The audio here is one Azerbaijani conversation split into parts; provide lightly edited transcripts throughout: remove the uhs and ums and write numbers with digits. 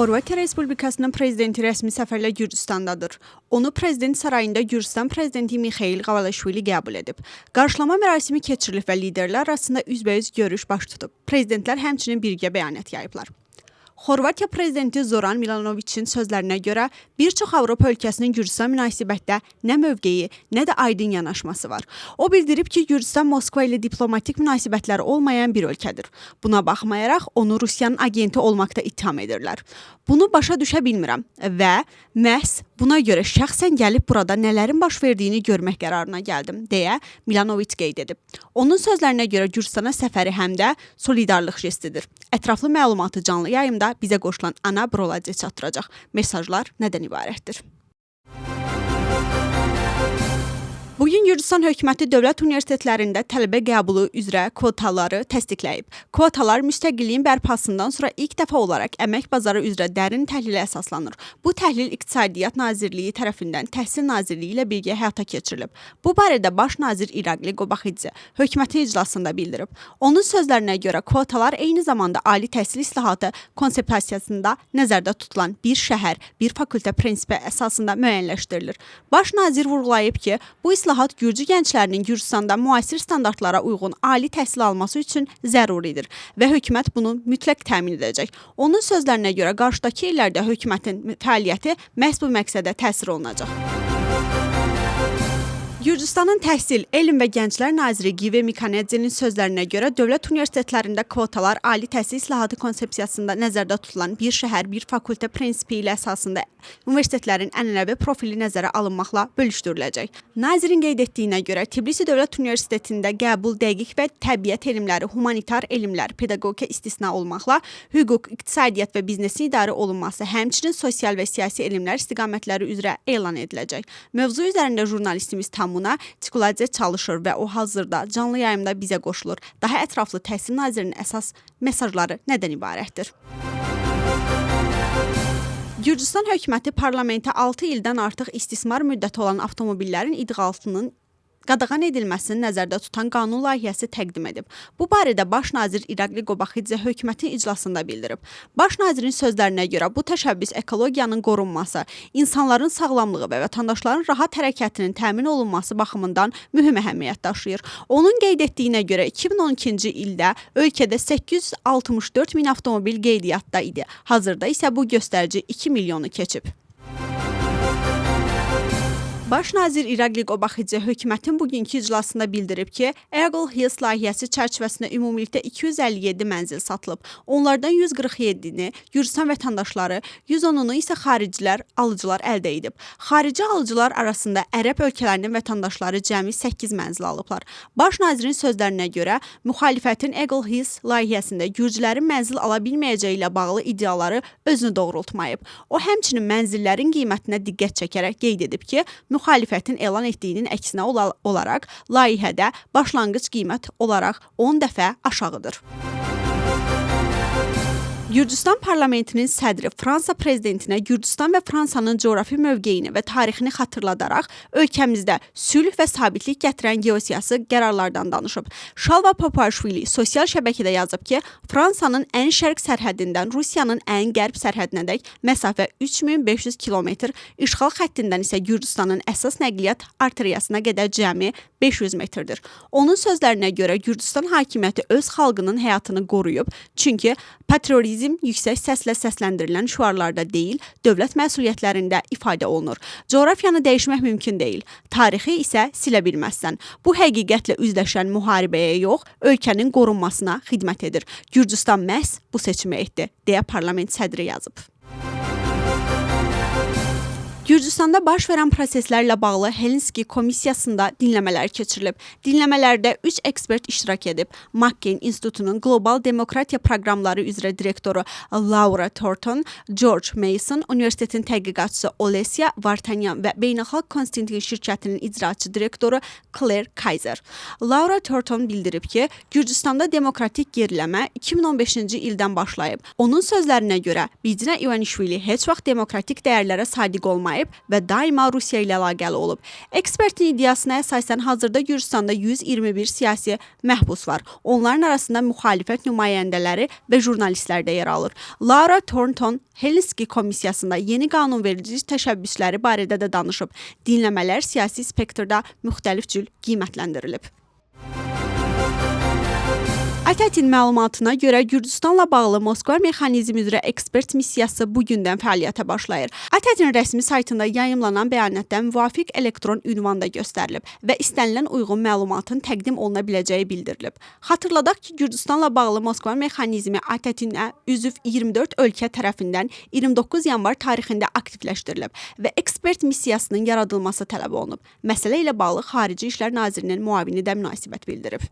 Xorvatiya Respublikasının prezidenti rəsmi səfərlə Gürcüstandadır. Onu prezident sarayında Gürcüstan prezidenti Mixail Qavalashvili qəbul edib. Qarşılama mərasimi keçirilib və liderlər arasında üzbəüz görüş baş tutub. Prezidentlər həmçinin birgə bəyanat yayıblar. Xorvatiya prezidenti Zoran Milanoviçin sözlərinə görə bir çox Avropa ölkəsinin Gürcüstan münasibətdə nə mövqeyi, nə də aydın yanaşması var. O bildirib ki, Gürcüstan Moskva ilə diplomatik münasibətləri olmayan bir ölkədir. Buna baxmayaraq onu Rusiyanın agenti olmaqda ittiham edirlər. Bunu başa düşə bilmirəm və məhz buna görə şəxsən gəlib burada nələrin baş verdiyini görmək qərarına gəldim, deyə Milanoviç qeyd edib. Onun sözlərinə görə Gürcüstana səfəri həm də solidarlıq jestidir. Ətraflı məlumatı canlı yayımda bizə qoşulan Ana Broladze çatdıracaq. Mesajlar nədən ibarətdir? Bugün Gürcüstan hökuməti dövlət universitetlərində tələbə qəbulu üzrə kvotaları təsdiqləyib. Kvotalar müstəqilliyin bərpasından sonra ilk dəfə olaraq əmək bazarı üzrə dərin təhlilə əsaslanır. Bu təhlil İqtisadiyyat Nazirliyi tərəfindən Təhsil Nazirliyi ilə birgə həyata keçirilib. Bu barədə Baş nazir İraqli Qobaxidze hökumətin iclasında bildirib. Onun sözlərinə görə kvotalar eyni zamanda ali təhsil islahatı konsepsiyasında nəzərdə tutulan bir şəhər, bir fakültə prinsipi əsasında müəyyənləşdirilir. Baş nazir vurğulayıb ki, bu islahat gürcü gənclərinin Gürcüstanda müasir standartlara uyğun ali təhsil alması üçün zəruridir və hökumət bunu mütləq təmin edəcək. Onun sözlərinə görə qarşıdakı illərdə hökumətin fəaliyyəti məhz bu məqsədə təsir olunacaq. Gürcüstanın Təhsil, Elm və Gənclər naziri Give Mikanedzenin sözlərinə görə dövlət universitetlərində kvotalar ali təhsil islahatı konsepsiyasında nəzərdə tutulan bir şəhər, bir fakültə prinsipi ilə əsasında universitetlərin ənənəvi profili nəzərə alınmaqla bölüşdürüləcək. Nazirin qeyd etdiyinə görə Tbilisi Dövlət Universitetində qəbul dəqiq və təbiət elmləri, humanitar elmlər, pedaqogika istisna olmaqla hüquq, iqtisadiyyat və biznesin idarə olunması, həmçinin sosial və siyasi elmlər istiqamətləri üzrə elan ediləcək. Mövzu üzərində jurnalistimiz Tamuna Çikuladze çalışır və o hazırda canlı yayımda bizə qoşulur. Daha ətraflı Təhsil nazirinin əsas mesajları nədən ibarətdir? Gürcüstan hökuməti parlamentə 6 ildən artıq istismar müddəti olan avtomobillərin idxalının qadağan edilməsini nəzərdə tutan qanun layihəsi təqdim edib. Bu barədə Baş nazir İraqli Qobaxidze hökumətin iclasında bildirib. Baş nazirin sözlərinə görə bu təşəbbüs ekologiyanın qorunması, insanların sağlamlığı və vətəndaşların rahat hərəkətinin təmin olunması baxımından mühüm əhəmiyyət daşıyır. Onun qeyd etdiyinə görə 2012-ci ildə ölkədə 864 min avtomobil qeydiyyatda idi. Hazırda isə bu göstərici 2 milyonu keçib. Baş nazir İraqli Qobaxidze hökumətin bugünkü iclasında bildirib ki, Eagle Hills layihəsi çərçivəsində ümumilikdə 257 mənzil satılıb. Onlardan 147-ni Gürcüstan vətəndaşları, 110-unu isə xaricilər, alıcılar əldə edib. Xarici alıcılar arasında ərəb ölkələrinin vətəndaşları cəmi 8 mənzil alıblar. Baş nazirin sözlərinə görə müxalifətin Eagle Hills layihəsində gürcülərin mənzil ala bilməyəcəyi ilə bağlı iddiaları özünü doğrultmayıb. O həmçinin mənzillərin qiymətinə diqqət çəkərək qeyd edib ki, müxalifətin elan etdiyinin əksinə olaraq layihədə başlanğıc qiymət olaraq 10 dəfə aşağıdır. Gürcüstan parlamentinin sədri Fransa prezidentinə Gürcüstan və Fransanın coğrafi mövqeyini və tarixini xatırladaraq ölkəmizdə sülh və sabitlik gətirən geosiyasi qərarlardan danışıb. Şalva Papuaşvili sosial şəbəkədə yazıb ki, Fransanın ən şərq sərhədindən Rusiyanın ən qərb sərhədinədək məsafə 3500 kilometr, işğal xəttindən isə Gürcüstanın əsas nəqliyyat arteriyasına qədər cəmi 500 metrdir. Onun sözlərinə görə Gürcüstan hakimiyyəti öz xalqının həyatını qoruyub, çünki patriotizm yüksək səslə səsləndirilən şüarlarda deyil, dövlət məsuliyyətlərində ifadə olunur. Coğrafiyanı dəyişmək mümkün deyil, tarixi isə silə bilməzsən. Bu həqiqətlə üzləşən müharibəyə yox, ölkənin qorunmasına xidmət edir. Gürcüstan məhz bu seçimi etdi, deyə parlament sədri yazıb. Gürcüstanda baş verən proseslərlə bağlı Helsinki komissiyasında dinləmələr keçirilib. Dinləmələrdə 3 ekspert iştirak edib. McCain İnstitutunun Qlobal Demokratiya proqramları üzrə direktoru Laura Thornton, George Mason Universitetin tədqiqatçısı Olesya Vartanyan və Beynəlxalq Konstantin şirkətinin icraçı direktoru Claire Kaiser. Laura Thornton bildirib ki, Gürcüstanda demokratik geriləmə 2015-ci ildən başlayıb. Onun sözlərinə görə Bidzina İvanişvili heç vaxt demokratik dəyərlərə sadiq olmayıb. olmayıb və daima Rusiya ilə əlaqəli olub. Ekspertin iddiasına əsasən hazırda Gürcüstanda 121 siyasi məhbus var. Onların arasında müxalifət nümayəndələri və jurnalistlər də yer alır. Laura Thornton Helsinki komissiyasında yeni qanunverici təşəbbüsləri barədə də danışıb. Dinləmələr siyasi spektrdə müxtəlif cür qiymətləndirilib. ATƏT-in məlumatına görə Gürcüstanla bağlı Moskva mexanizmi üzrə ekspert missiyası bu gündən fəaliyyətə başlayır. ATƏT-in rəsmi saytında yayımlanan bəyanatda müvafiq elektron ünvan da göstərilib və istənilən uyğun məlumatın təqdim oluna biləcəyi bildirilib. Xatırladaq ki, Gürcüstanla bağlı Moskva mexanizmi ATƏT-ə üzv 24 ölkə tərəfindən 29 yanvar tarixində aktivləşdirilib və ekspert missiyasının yaradılması tələb olunub. Məsələ ilə bağlı Xarici İşlər Nazirinin müavini də münasibət bildirib.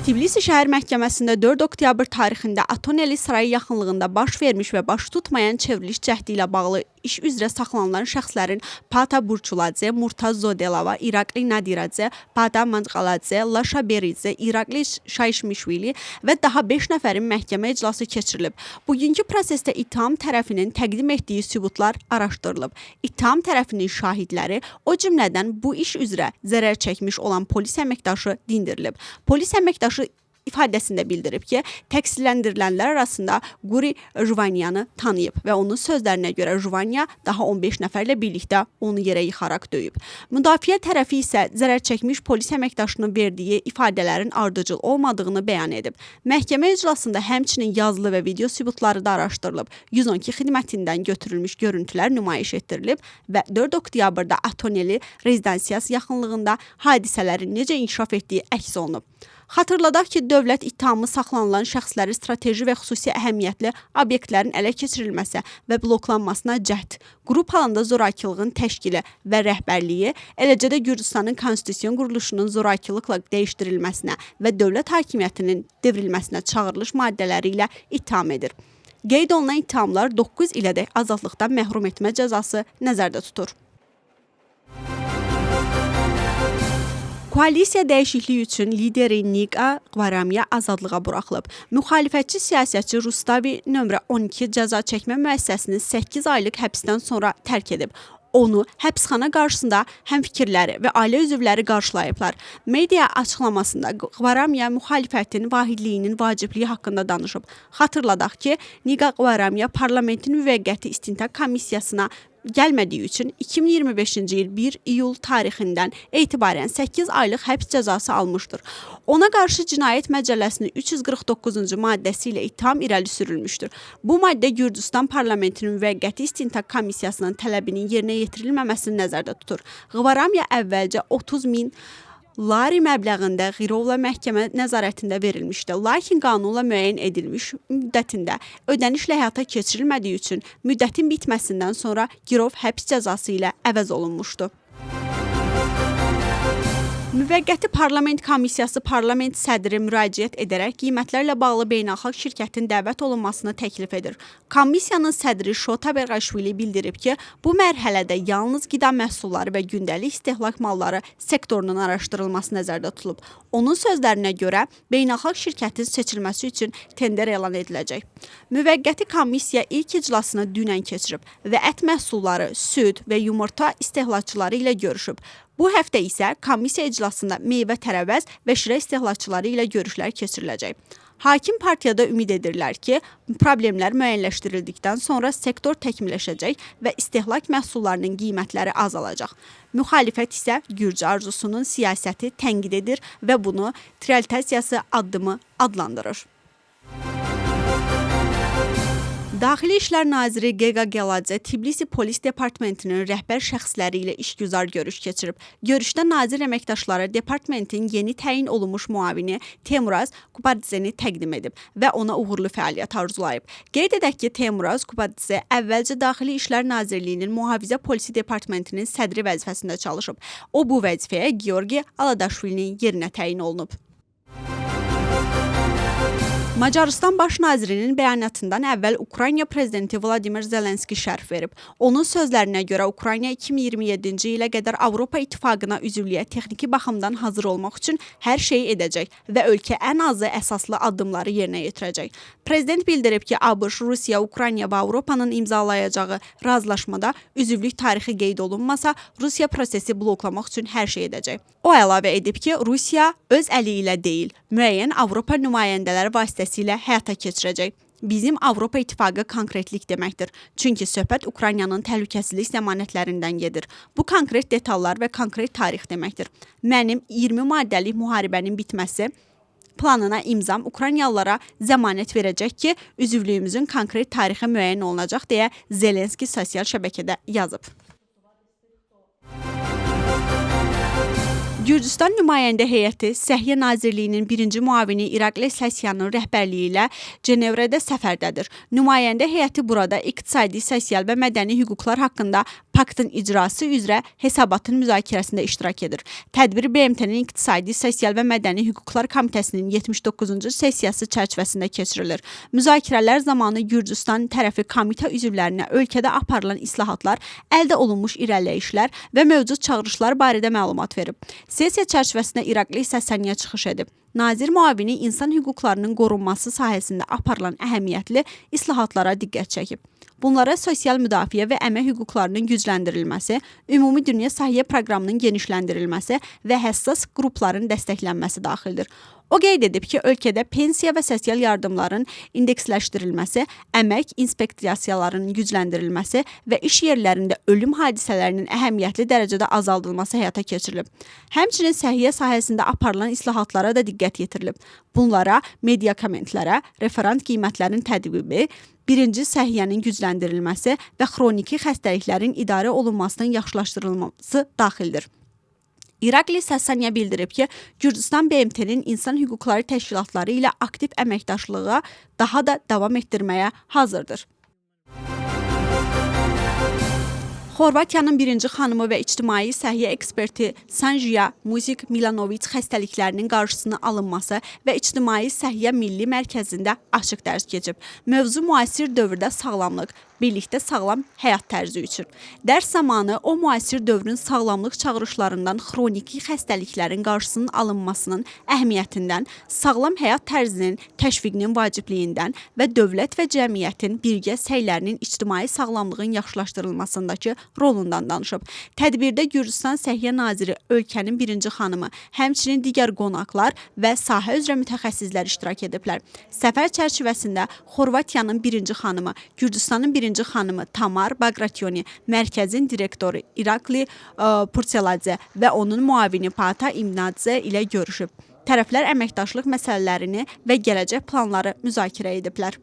Tbilisi şəhər məhkəməsində 4 oktyabr tarixində Atoneli sarayı yaxınlığında baş vermiş və baş tutmayan çevriliş cəhdi ilə bağlı iş üzrə saxlanılan şəxslərin Pata Burçuladze, Murtaz Zodelava, İrakli Nadiradze, Pata Manqaladze, Laşa Beridze, İrakli Şayşmişvili və daha 5 nəfərin məhkəmə iclası keçirilib. Bugünkü prosesdə ittiham tərəfinin təqdim etdiyi sübutlar araşdırılıb. İttiham tərəfinin şahidləri, o cümlədən bu iş üzrə zərər çəkmiş olan polis əməkdaşı dindirilib. Polis əməkdaşı ifadəsində bildirib ki, təqsirləndirilənlər arasında Quri Jvaniyanı tanıyıb və onun sözlərinə görə Jvaniya daha 15 nəfərlə birlikdə onu yerə yıxaraq döyüb. Müdafiə tərəfi isə zərər çəkmiş polis əməkdaşının verdiyi ifadələrin ardıcıl olmadığını bəyan edib. Məhkəmə iclasında həmçinin yazılı və video sübutları da araşdırılıb. 112 xidmətindən götürülmüş görüntülər nümayiş etdirilib və 4 oktyabrda Atoneli rezidansiyası yaxınlığında hadisələrin necə inkişaf etdiyi əks olunub. Xatırladaq ki, dövlət ittihamı saxlanılan şəxsləri strateji və xüsusi əhəmiyyətli obyektlərin ələ keçirilməsi və bloklanmasına cəhd, qrup halında zorakılığın təşkili və rəhbərliyi, eləcə də Gürcüstanın konstitusion quruluşunun zorakılıqla dəyişdirilməsinə və dövlət hakimiyyətinin devrilməsinə çağırılış maddələri ilə ittiham edir. Qeyd olunan ittihamlar 9 ilədək azadlıqdan məhrum etmə cəzası nəzərdə tutur. Koalisiya dəyişikliyi üçün lideri Nika Qvaramiya azadlığa buraxılıb. Müxalifətçi siyasətçi Rustavi nömrə 12 cəza çəkmə müəssisəsini 8 aylıq həbsdən sonra tərk edib. Onu həbsxana qarşısında həmfikirləri və ailə üzvləri qarşılayıblar. Media açıqlamasında Qvaramiya müxalifətin vahidliyinin vacibliyi haqqında danışıb. Xatırladaq ki, Nika Qvaramiya parlamentin müvəqqəti istintaq komissiyasına gəlmədiyi üçün 2025-ci il 1 iyul tarixindən etibarən 8 aylıq həbs cəzası almışdır. Ona qarşı Cinayət Məcəlləsinin 349-cu maddəsi ilə ittiham irəli sürülmüşdür. Bu maddə Gürcüstan parlamentinin müvəqqəti istintaq komissiyasının tələbinin yerinə yetirilməməsini nəzərdə tutur. Qvaramiya əvvəlcə 30 min lari məbləğində girovla məhkəmə nəzarətində verilmişdi. Lakin qanunla müəyyən edilmiş müddətində ödənişlə həyata keçirilmədiyi üçün müddətin bitməsindən sonra girov həbs cəzası ilə əvəz olunmuşdu. Müvəqqəti Parlament Komissiyası parlament sədri müraciət edərək qiymətlərlə bağlı beynəlxalq şirkətin dəvət olunmasını təklif edir. Komissiyanın sədri Şota Berqaşvili bildirib ki, bu mərhələdə yalnız qida məhsulları və gündəlik istehlak malları sektorunun araşdırılması nəzərdə tutulub. Onun sözlərinə görə beynəlxalq şirkətin seçilməsi üçün tender elan ediləcək. Müvəqqəti komissiya ilk iclasını dünən keçirib və ət məhsulları, süd və yumurta istehlakçıları ilə görüşüb. Bu həftə isə komissiya iclasında meyvə, tərəvəz və şirə istehlakçıları ilə görüşlər keçiriləcək. Hakim partiyada ümid edirlər ki, problemlər müəyyənləşdirildikdən sonra sektor təkmilləşəcək və istehlak məhsullarının qiymətləri azalacaq. Müxalifət isə Gürcü arzusunun siyasəti tənqid edir və bunu trialtasiyası addımı adlandırır. Daxili İşlər Naziri Qeqa Geladze Tbilisi Polis Departamentinin rəhbər şəxsləri ilə işgüzar görüş keçirib. Görüşdə nazir əməkdaşları departamentin yeni təyin olunmuş müavini Temuraz Kubadzeni təqdim edib və ona uğurlu fəaliyyət arzulayıb. Qeyd edək ki, Temuraz Kubadze əvvəlcə Daxili İşlər Nazirliyinin Mühafizə Polisi Departamentinin sədri vəzifəsində çalışıb. O bu vəzifəyə Georgi Aladaşvilinin yerinə təyin olunub. Macarıstan baş nazirinin bəyanatından əvvəl Ukrayna prezidenti Vladimir Zelenski şərh verib. Onun sözlərinə görə Ukrayna 2027-ci ilə qədər Avropa İttifaqına üzvlüyə texniki baxımdan hazır olmaq üçün hər şeyi edəcək və ölkə ən azı əsaslı addımları yerinə yetirəcək. Prezident bildirib ki, ABŞ, Rusiya, Ukrayna və Avropanın imzalayacağı razılaşmada üzvlük tarixi qeyd olunmasa, Rusiya prosesi bloklamaq üçün hər şey edəcək. O əlavə edib ki, Rusiya öz əli ilə deyil, müəyyən Avropa nümayəndələri vasitəsilə həyata keçirəcək. Bizim Avropa İttifaqı konkretlik deməkdir. Çünki söhbət Ukraynanın təhlükəsizlik zəmanətlərindən gedir. Bu konkret detallar və konkret tarix deməkdir. Mənim 20 maddəlik müharibənin bitməsi planına imzam Ukraynalılara zəmanət verəcək ki, üzvlüyümüzün konkret tarixi müəyyən olunacaq deyə Zelenski sosial şəbəkədə yazıb. Gürcüstan nümayəndə heyəti Səhiyyə Nazirliyinin birinci müavini İrakli Sasyanın rəhbərliyi ilə Cenevrədə səfərdədir. Nümayəndə heyəti burada iqtisadi, sosial və mədəni hüquqlar haqqında paktın icrası üzrə hesabatın müzakirəsində iştirak edir. Tədbir BMT-nin İqtisadi, Sosial və Mədəni Hüquqlar Komitəsinin 79-cu sessiyası çərçivəsində keçirilir. Müzakirələr zamanı Gürcüstan tərəfi komitə üzvlərinə ölkədə aparılan islahatlar, əldə olunmuş irəliləyişlər və mövcud çağırışlar barədə məlumat verib. Sessiya çərçivəsində İrakli Səsəniya çıxış edib. Nazir müavini insan hüquqlarının qorunması sahəsində aparılan əhəmiyyətli islahatlara diqqət çəkib. Bunlara sosial müdafiə və əmək hüquqlarının gücləndirilməsi, ümumi dünya səhiyyə proqramının genişləndirilməsi və həssas qrupların dəstəklənməsi daxildir. O qeyd edib ki, ölkədə pensiya və sosial yardımların indeksləşdirilməsi, əmək inspeksiyalarının gücləndirilməsi və iş yerlərində ölüm hadisələrinin əhəmiyyətli dərəcədə azaldılması həyata keçirilib. Həmçinin səhiyyə sahəsində aparılan islahatlara da diqqət yetirilib. Bunlara medikamentlərə referans qiymətlərin tətbiqi, birinci səhiyyənin gücləndirilməsi və xroniki xəstəliklərin idarə olunmasının yaxşılaşdırılması daxildir. İrakli Sasaniya bildirib ki, Gürcüstan BMT-nin insan hüquqları təşkilatları ilə aktiv əməkdaşlığa daha da davam etdirməyə hazırdır. Xorvatiyanın birinci xanımı və ictimai səhiyyə eksperti Sanjia Muzik Milanoviç xəstəliklərinin qarşısının alınması və İctimai Səhiyyə Milli Mərkəzində açıq dərs keçib. Mövzu müasir dövrdə sağlamlıq, birlikdə sağlam həyat tərzi üçün. Dərs zamanı o müasir dövrün sağlamlıq çağırışlarından xroniki xəstəliklərin qarşısının alınmasının əhəmiyyətindən, sağlam həyat tərzinin təşviqinin vacibliyindən və dövlət və cəmiyyətin birgə səylərinin ictimai sağlamlığın yaxşılaşdırılmasındakı rolundan danışıb. Tədbirdə Gürcüstan Səhiyyə naziri, ölkənin birinci xanımı, həmçinin digər qonaqlar və sahə üzrə mütəxəssislər iştirak ediblər. Səfər çərçivəsində Xorvatiyanın birinci xanımı, Gürcüstanın birinci xanımı Tamar Bagrationi, mərkəzin direktoru İrakli Purceladze və onun müavini Pata İmnadze ilə görüşüb. Tərəflər əməkdaşlıq məsələlərini və gələcək planları müzakirə ediblər.